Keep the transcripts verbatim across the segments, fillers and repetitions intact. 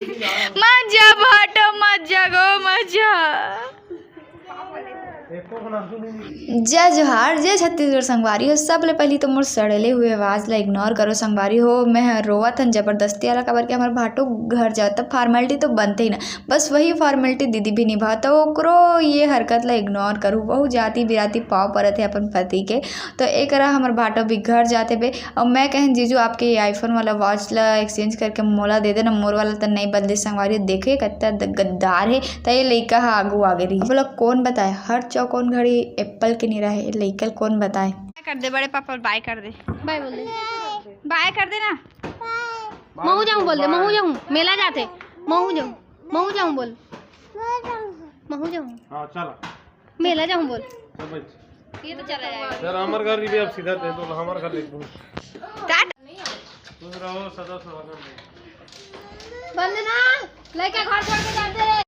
मत जा भाटो, मत जा गो, मत जा। जय जोहार, जय छत्तीसगढ़ संगवारी हो। सबले पहिली तो मोर सड़ेले हुए आवाज ला ignore करो संगवारी हो। मैं ह रोवत हन जबरदस्ती वाला, काबर कि हमर भाटो घर जावत, त formality तो बनते ही ना, बस वही formality दीदी भी निभावत, त ओकरो ये हरकत ला ignore करू। वहू जाती बिराती पाँव परत हे अपन पति के, तो एकरा हमर भाटो भी घर जाते बे। अउ मैं कहें, "जीजू, आपके ये iPhone वाला watch ला exchange करके मोला दे देना, मोर वाला त नई बदले संगवारी हो।" देखे कत्ता द-, गद्दार हे। त ये लइका ह आगू आगे रही। अब बोला, कौन बताए, हर चौकोन घड़ी एप्पल के निरा हे, लइका ल कौन बताए। Bye कर दे बड़े पापा, bye कर दे। Bye बोल दे। Bye कर दे ना। महू जाऊँ बोल दे, महू जाऊँ, मेला जाते। महू जाऊँ, महू जाऊँ बोल। महू जाऊँ। हाँ, चला। मेला जाऊँ बोल। चल बैठ। ये तो चला जाएगा। यार, हमर घर भी अब सीधा दे दो, हमर घर देख दो। टाटा। खुश रहो, सदा सुहागन रहो। वंदना, लइका घर छोड़ के जाते।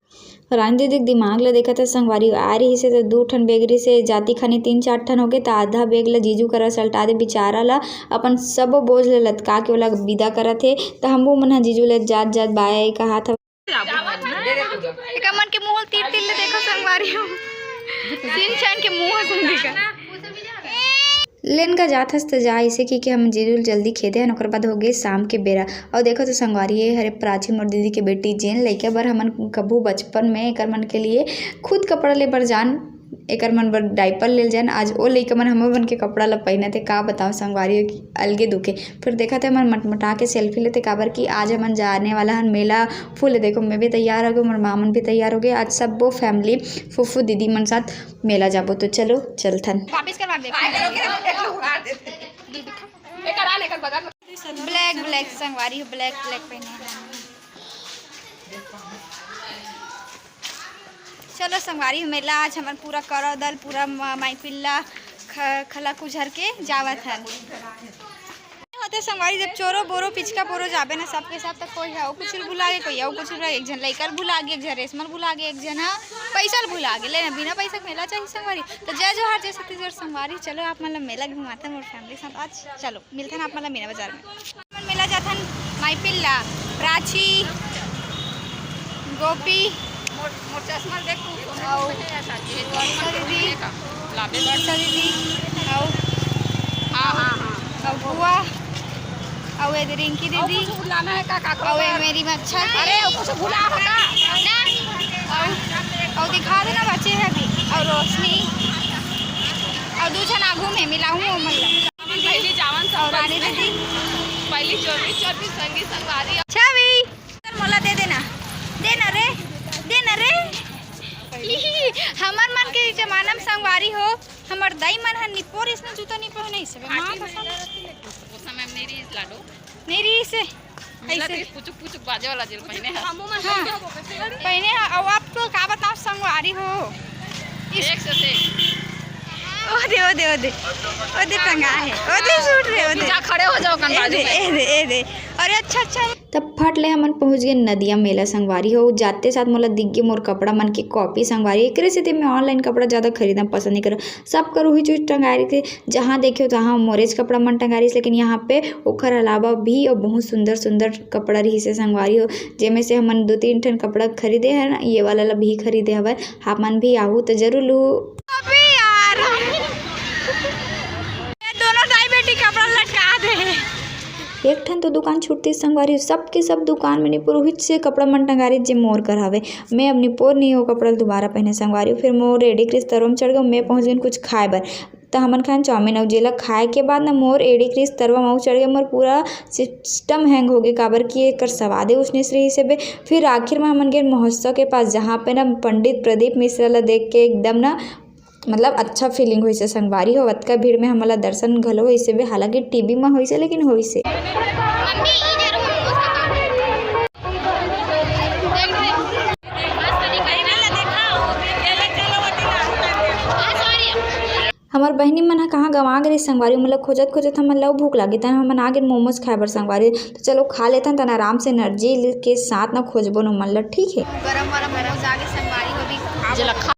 रानी दीदी के दिमाग ल देखत हे संगवारी, आए रहिस हे त दू ठन bag रहिस हे, जाती खानी तीन चार ठन होगे, त आधा bag ल जीजू करा सलटा दे बिचारा ल, अपन सबो बोझ ल लतका के ओला बिदा करत हे। त हमू मन ह जीजू ल जात जात bye कहात हव। एकर मन के मुंह तीर तीर ले देखो संगवारी हो। सिंचन के मुंह से देखा। लेन का जात हस त जा, इसे कि, कि हम जीजू ल जल्दी खेदे हन, ओकर बाद हो गे शाम के बेरा। अउ देखो तो संगवारी, ये हरे प्राची मोर दीदी के बेटी, जेन लइका बर हमन कभू बचपन में एकर मन के लिए खुद कपड़ा ले बर जान, एकर मन बर diaper ले जान। आज ओ लइका मन हमर मन के कपड़ा ल पहिनत हे। का बताओ संगवारी हो कि अलगे दुखे। फिर देखत हे हमन मटमटा के selfie लेते, काबर कि आज हमन जाने वाला हन मेला। फूल देखो, मैं भी तैयार हो गए, मोर माँ मन भी तैयार हो गए। आज सबो family फूफू दीदी मन साथ मेला जाबो। तो चलो चलथन। वापस करवा दे। Black, black संगवारी हो, black, black पहने हैं। चलो संगवारी हो, मेला आज हमन पूरा करौदल, पूरा म-, माई पिल्ला ख-, खला कुझर के जावत हन। होते संगवारी, जब चोरो बोरो पिचका बोरो जाबे ना, सबके सब तक कोई है, वो कुछ भुला गे, कोई है, वो कुछ भुला गे, एक झन लइका ल भुला गे, एक झन रेशमा ल भुला गे, एक झन ह पैसा ल भुला गे। ले ना, बिना पैसा के मेला चाहिए संगवारी। तो जय जोहार, जय छत्तीसगढ़ संगवारी। चलो आप मन ल मेला घुमाते हैं मोर family साथ। आज चलो मिलते हैं आप मन ल मीना बाजार में। हमन मेला जाथन माई पिल्ला, प्राची, गोपी, मोर, मोर चश्मा देख तू, अउ वर्षा दीदी, वर्षा दीदी, अउ, हाँ, हाँ, हाँ। अउ बुआ, अउ ये दे रिंकी दीदी, कुछ भुलाना है का, का अउ ये मेरी मच्छर। अरे, कुछ भुला हो का? ना। अउ, अउ दिखा देना बच्चे हैं अभी, अउ रोशनी, अउ दू झन आगू में मिलाहूँ ओमन ला। पहली जावन सब और रानी दीदी। पहली चोरी, चोरी संगी संगवारी। छवि, मोला दे देना, देना रे, देना रे। हमर मन के जमाना में संगवारी हो, हमर दाई मन ह निपोर इसने जूता नहीं पहने, इसे माँ कसम। उस समय में नहीं रही इस लाडो। नहीं रही इसे। मिला ऐसे। तो पुचुक पुचुक बाजे वाला जेल पहने है। हाँ, पहने है। अब आप तो का बताओ संगवारी हो। इस एक से एक। ओ दे, ओ दे, ओ दे। ओ दे टंगा है। ओ दे सूट रे, ओ दे। जा खड़े हो जाओ कन ए बाजू दे, में। ए दे, ए दे। अरे अच्छा, अच्छा। तब फट ले हमन पहुंच गए नदिया मेला संगवारी हो। जाते साथ मोला दिख गए मोर कपड़ा मन के copy संगवारी। एकरे सेती मैं online कपड़ा ज्यादा खरीदना पसंद नहीं करूँ। सब कर उही चीज टंगाए रहिथे। जहाँ देखे तहाँ मोरेच कपड़ा मन टंगा रहिस, लेकिन यहाँ पे ओखर अलावा भी अउ बहुत सुंदर सुंदर कपड़ा रहिस हे संगवारी हो, जेमे से हमन दो तीन ठन कपड़ा खरीदे हन। ये वाला ला भी खरीदे हवन। आप मन भी आहू तो जरूर लू। अबे यार, ये दोनों दाई बेटी कपड़ा लटका दे। एक ठन तो दुकान छूटती संगवारी हो, सबके सब दुकान में नहीं पुरोहित से कपड़ा मन टंगा रहिस जे मोर कर हवे। मैं अब निपोर नहीं वो कपड़ा ला दोबारा पहने संगवारी हो। फिर मोर एड़ी क्रिस तरवा म चढ़ गए, मैं पहुँच गए कुछ खाए बर। त हमन खान चाउमीन, अउ जेला खाए के बाद न मोर एड़ी क्रिस तरवा म अउ चढ़ गए, मोर पूरा system hang हो गए, काबर कि एकर सवादे उसने से रहिस हे बे। फिर आखिर में हमन गए महोत्सव के पास, जहाँ पे न पंडित प्रदीप मिश्रा ला देख के एकदम न मतलब अच्छा feeling होइस हे संगवारी हो। अतका भीड़ में हमन ला दर्शन घलो होइस हे बे, हालांकि टीवी में होइस हे, लेकिन होइस हे। हमर बहिनी मन ह कहाँ गंवा गे रहिस संगवारी, ओमन ला खोजत खोजत हमन ला भूख लागे, तहन हमन आ गेन मोमोज खाए बर संगवारी। तो चलो खा लेथन, तहन आराम से energy के साथ ना खोजबो न ओमन ला, ठीक है। गरम वाला मोमोज आ गे संगवारी, वो भी खाबो।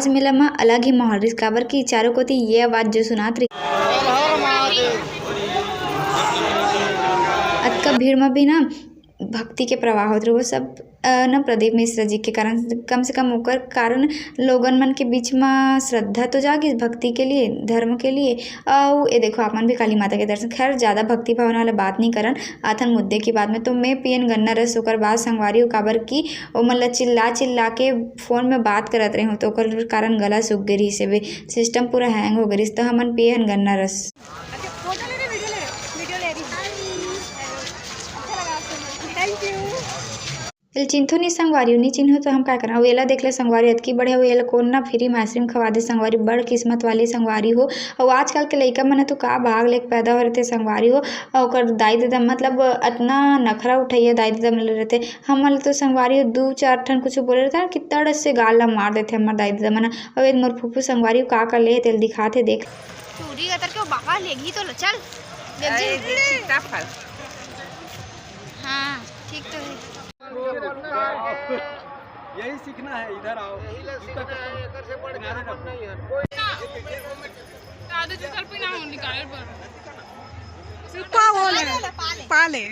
इस मेला म अलग ही माहौल रहिस, काबर कि चारों कोती ये आवाज जो सुनात रही। अतका भीड़ म भी ना भक्ति के प्रवाह होत रहे, वो सब, अ, न प्रदीप मिश्रा जी के कारण, कम से कम ओकर कारण लोगन मन के बीच म श्रद्धा तो जागिस भक्ति के लिए, धर्म के लिए। अउ ये देखो, आप मन भी काली माता के दर्शन, खैर, ज्यादा भक्ति भावना वाला बात नहीं करन, आथन मुद्दे की बात में। तो मैं पियन गन्ना रस, ओकर बाद संगवारी हो, काबर कि ओमन ला चिल्ला चिल्ला के फोन में बात करत रहे हूँ, तो ओकर कारण गला सूख गे रहिस, सिस्टम पूरा हैंग हो गे रहिस, तो हमन पिए हन गन्ना रस। अच्छा, फोटो ले रहे, वीडियो ले रहे? वीडियो ले रही। अच्छा लगा आपसे मिलके। Thank you। एला चिन्हथो नहीं संगवारी हो, नहीं चिन्हो तो हम का करन। अउ एला देख ले संगवारी, अतकी बढ़िया हो, एला कोन ना फ्री में आइसक्रीम खवा दे संगवारी, बड़ किस्मत वाली संगवारी हो। अउ आजकल के लइका मन ह तो का भाग लेके पैदा हो रहिथे संगवारी हो। अउ ओकर दाई ददा मतलब अतना नखरा उठैया दाई ददा मन ले रहिथे। हमन ल तो संगवारी हो दू चार ठन कुछ बोले रहिथे ना कि तड़ से गाल ला मार देथे हमर दाई ददा मन ह। अउ ए मोर फूफू संगवारी हो का कर ले हे तेला दिखाथे, देख। चूड़ी अतर के वो बाबा लेगी तो चल। देख जी। अरे, देख सीताफल। हाँ, ठीक तो है। यही सीखना है, इधर आओ। यही ले सीखना है, एकर से बढ़ के किनारे अपन रखो। नहीं है। कोई आधे चुकल पे ना हो निकाल पर। पा वो ले, पा ले।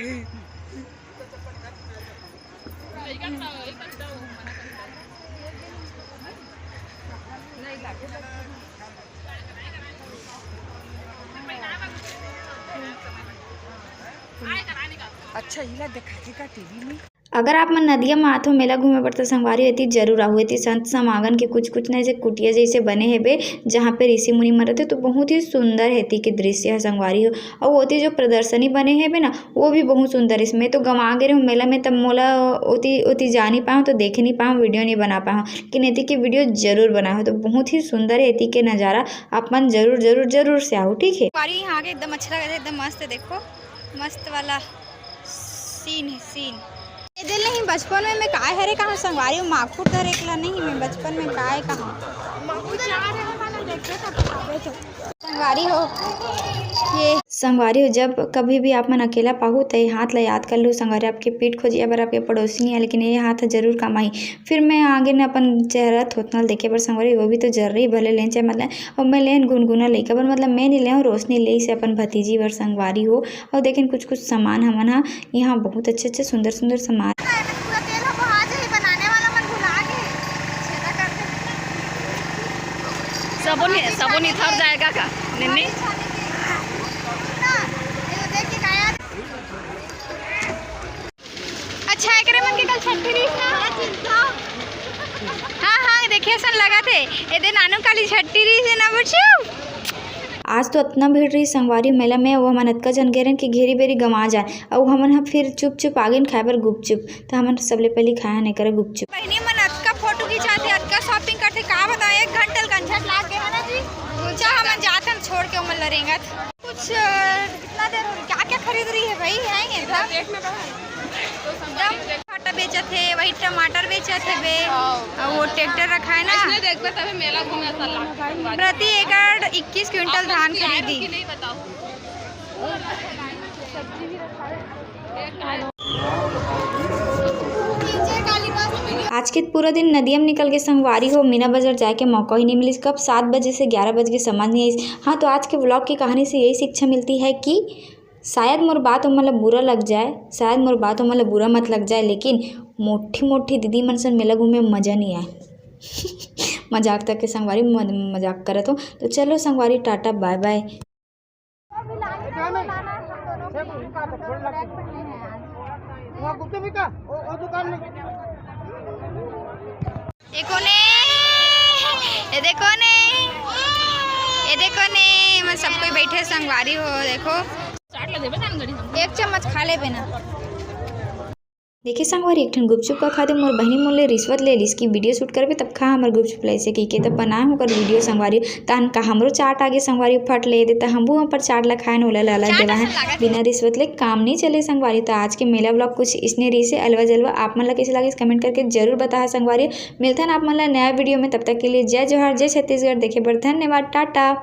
अच्छा, इला दिखाथे का टीवी में? अगर आप मन नदिया म आथो मेला घूमे बर, त संगवारी हो एती जरूर आहू। एती संत समागम के कुछ-कुछ न ऐसे कुटिया जैसे बने हेबे, जहाँ पे ऋषि मुनि मन रहिथे, तो बहुत ही सुंदर हे एती के दृश्य ह संगवारी हो। अउ ओती जो प्रदर्शनी बने हेबे ना, वो भी बहुत सुंदर हे। मैं तो गंवा गे रहूँ मेला में, तब मोला ओती, ओती जा नहीं पाऊँ, तो देखे नहीं पाऊँ, वीडियो नहीं बना पाऊँ, लेकिन एती के वीडियो जरूर बनाहू। तो बहुत ही सुंदर हे एती के नज़ारा, आप मन जरूर, जरूर, जरूर से आहू, ठीक है। संगवारी यहाँ के एकदम अच्छा लगा, एकदम मस्त हे, देखो मस्त वाला सीन हे, सीन। ये दिल नहीं, बचपन में मैं काय हरे कहाँ संगवारी हो, माखुर धरे के ला नहीं, मैं बचपन में काय कहाँ। संगवारी हो, ये संगवारी हो, जब कभी भी आप मन अकेला पाहू, त ये हाथ ला याद कर लू संगवारी, आपके पीठ खोजिया बर आपके पड़ोसी नहीं आए, लेकिन ये हाथ जरूर काम आही। फिर मैं आगे न अपन चेहरा थोथना देखे बर संगवारी, वो भी तो जरूरी भले लेन चाहे मतलब। अउ मैं लेन गुनगुना लइका बर, मतलब मैं नहीं लेहूँ, रोशनी लेइस हे अपन भतीजी बर संगवारी हो। अउ देखेन कुछ कुछ सामान हमन ह, यहाँ बहुत अच्छे अच्छे सुंदर सुंदर सामान। पूरा तेल ह बहा जाही, बनाने वाला मन भुला गे। छेदा कर दे। सबो नि-, सबो निथर जाएगा का? निन्नी? अच्छा, एकरे मन के कल छट्ठी रहिस ना? हाँ, हाँ, देखे असन लगत हे। ए दे नानू काली छट्ठी रहिस हे ना, बच्चू? आज तो अतना भीड़ रहिस संगवारी मेला में, अउ हमन अतका झन गे रहेन कि घेरी बेरी गंवा जान। अउ हमन ह फिर चुप चुप आगेन खाए बर गुपचुप। त हमन सबले पहिली खाए हन एकरा गुपचुप। बहिनी मन अतका फोटो खिंचाथे, अतका shopping करथे, का बताओ, एक घंटा ल गंझट लाग गे हे ना जी। चल, हमन जाथन छोड़ के ओमन ल रेंगत। कुछ, अ, कितना देर हो गई? क्या क्या खरीद रही है भाई? है ये सब? एकदम फटा बेचत हे, वही टमाटर बेचत हे बे। हाँ। अउ वो ट्रैक्टर रखा है ना। इसने देखबे तभी मेला घूमे ऐसा लगता है। प्रति एकड़ इक्कीस क्विंटल धान खरीदी। नहीं बताओ। आज के पूरा दिन नदिया म निकल गे संगवारी हो, मीना बाजार जाए के मौका ही नहीं मिलिस। कब सात बजे से ग्यारह बज गे समझ नहीं आइस। हाँ, तो आज के vlog की कहानी से यही शिक्षा मिलती है कि शायद मोर बात ओमन ला बुरा लग जाए, शायद मोर बात ओमन ला बुरा मत लग जाए, लेकिन मोटी मोटी दीदी मन सन मेला घूमे म मजा नहीं आए। मजाक तक के संगवारी, म-, मजाक करत हो। तो चलो संगवारी, टाटा, bye bye। एको ने, ए देखो ने, ए देखो ने, एमन सब कोई बैठे संगवारी हो, देखो। एक चम्मच खा लेबे ना। देखे संगवारी, एक ठन गुपचुप का खातिर मोर बहिनी मोर ले रिश्वत ले लिस कि video shoot करबे तब खा हमर गुपचुप ला, ऐसे कहिके तब बनाए हों ओकर video संगवारी। तहन का हमरो चाट आगे संगवारी, फट ले दे, त हमहू अपन चाट ला खाएन, ओला लालच देवाहें। बिना रिश्वत ले काम नहीं चले संगवारी। त आज के मेला vlog कुछ इसने रहिसे, अलवा जलवा। आप मन ला कैसे लागिस comment करके जरूर बताहा संगवारी। मिलथन आप मन ला नया video में, तब तक के लिए जय जोहार, जय छत्तीसगढ़। देखे बर धन्यवाद, टाटा।